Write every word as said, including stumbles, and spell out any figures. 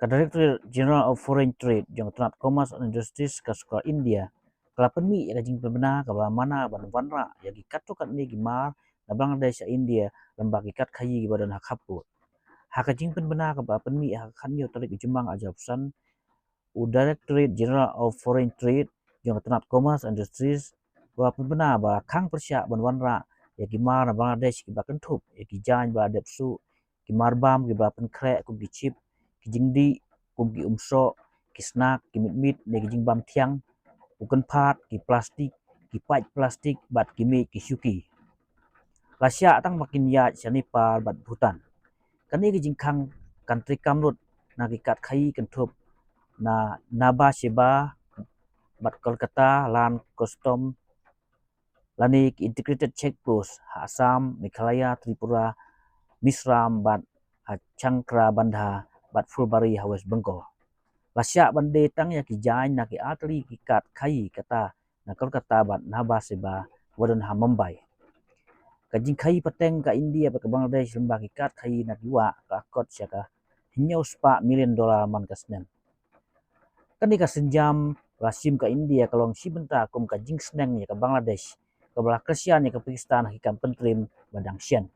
Ka Directorate General of Foreign Trade jong ka tnat Commerce and Industries ka sorkar India ka la pynmih ïa ka jingpynbna kaba la mana ban wanrah ïa ki katto katne ki mar na Bangladesh sha India lyngba ki kat khaïi kiba don ha khappud. Ha ka jingpynbna kaba pynmih ha ka khathynñiew tarik u Jymmang arhajar arphew san, u Directorate General of Foreign Trade jong ka tnat Commerce and Industries ka la pynbna ba la khang pyrshah ban wanrah ïa ki mar na Bangladesh kiba kynthup ïa ki jaiñ ba la dep suh, ki mar bam kiba la pynkhreh kum ki chip, ki jingdih kum ki umsoh, ki snak, ki mitmit ne ki jingbam thiang, u kynphad, ki plastik, ki paip plastik bad ki miej ki shuki. La shah tang ba kin ïaid sha Nepal bad Bhutan. Kane ka jingkhang kan treikam lut na ki kat khaïi kynthup na Nhava Sheva bad Kolkata Land Custom lane ki integrated check post ha Assam, Meghalaya, Tripura, Mizoram bad ha Chakrabandha bad Phulbari ha West Bengal. La shah ban die tang ïa ki jaiñ na ki artylli ki kat khaïi kata na Kolkata bad Nhava Sheva ba don ha Mumbai. Ka jingkhaïi pateng ka India bad ka Bangladesh lyngba ki kat khaïi na ki wah ka la kot sha ka hynñiew spah million dollar man ka snem. Kane ka sienjam la shim ka India ka long shi bynta kum ka jingsneng ïa ka Bangladesh kaba la kyrshan ïa ka Pakistan ha ki kam pyntriem ba dang shen.